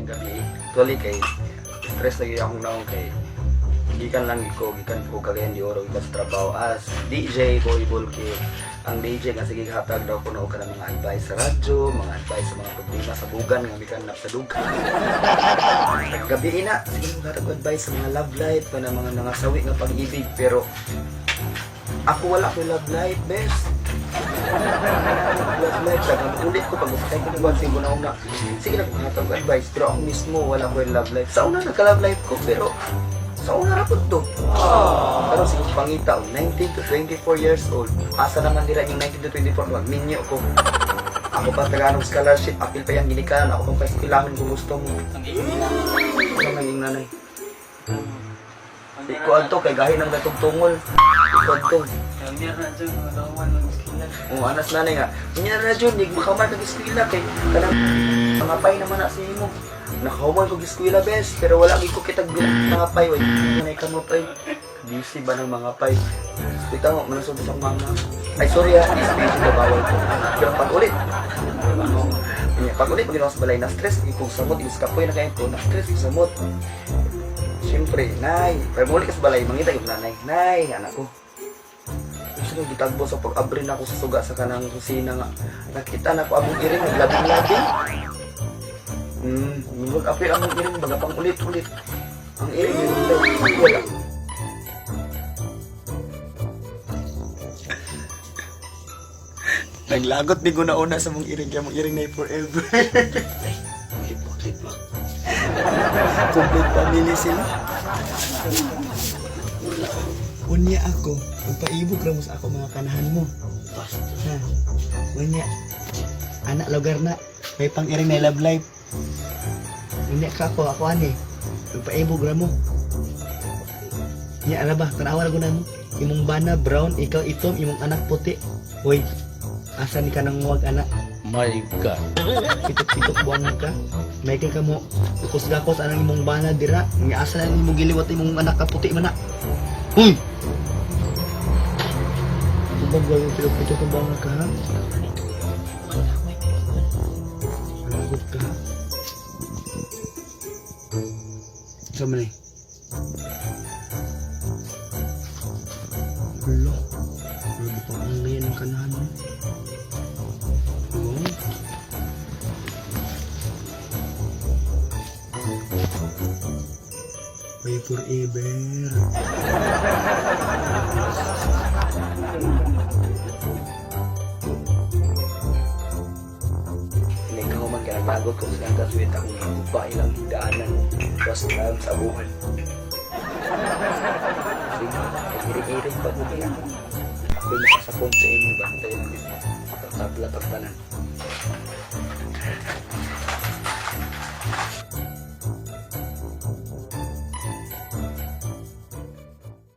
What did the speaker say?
Maayong gabi. Actually kay stress lagi akong naong kay gikan lang ko, gikan ko Cagayan de Oro, gikan sa trabaho as DJ Boy Bulky. Ang DJ nga sige hatag daw kuno og kanang mga advice sa radyo, mga advice sa mga problema sa bugan nga gikan na sa dugan. Gabi ina, sige mo hatag og advice sa mga love life kana mga nangasawi nga pag-ibig, pero ako wala ko love life, best. Love life, daghang ulit ko pag usakay ko ng sige na una. Sige na ko hatag og advice, pero ako mismo wala ko love life. Sa una nagka-love life ko, pero sa una ra pud to. Pero sige pangita og 19 to 24 years old. Asa naman nila yung 19 to 24, wag minyo ko. Ako pa tagaan og scholarship, apil pa yung ginikanan, ako pang paeskwelahon kung gusto mo. Ano man yung nanay? Di ko adto kay gahi ng gatong tungol. Di ko adto. Oh, anas nanay nga. Unya na jud, di makaman kag eskwela kay kanang mga pay naman na sa imo. Nakahuman kog eskwela, bes, pero wala gyud ko kitag mga pay, way. Nanay ka mo pay. Busy ba ng mga pay? Kita mo, manasog sa mama. Ay, sorry ha, is busy na bawal ko. Pero pag ulit, ano, unya, pag ulit, pag sa balay, na-stress, kung samot, inis kapoy na kayo ko, na-stress, kung samot. Siyempre, nay, pero muli ka sa balay, mangita yung nanay. Nay, anak ko. Gusto ko gitagbo sa pag-abri na ako sa suga sa kanang kusina nga. Nakita na ko among iring naglabing-labing. Mag-apil among iring baga pang ulit-ulit. Ang iring yun daw, wala. Naglagot di ko na una sa mong iring kaya mong iring na forever. Complete family sila. Unya ako, magpaibog ra mo sa ako mga kanahan mo. Ha? Unya. Anak lugar na, may pang-iring na love life. Unya ka ako, ako ani. Magpaibog ra mo. Nya ala ba, tanawa ra guna mo. Imong bana brown, ikaw itom, imong anak puti. Hoy, asa ni ka nang wag anak? My God. Pitok-pitok buwan ka. May kay ka mo ukos-gakos anang imong bana dira. Nga asa na imong giliwat imong anak ka puti man na. Huy! Ubang gawin pitok-pitok ang buwan ka, ha? Malagot ka, ha? Saan man eh? Hala. Grabe pa ang ngayon ang kanahan mo. Oo. May forever. Ikaw man kaya naglagot ko sa kasuwit akong guba ilang higdaanan was lang sa buhan. Sige, iring-iring pa mo kaya. Ako'y makasakon sa inyo ba? Tayo lang dito. Tabla pagtanan.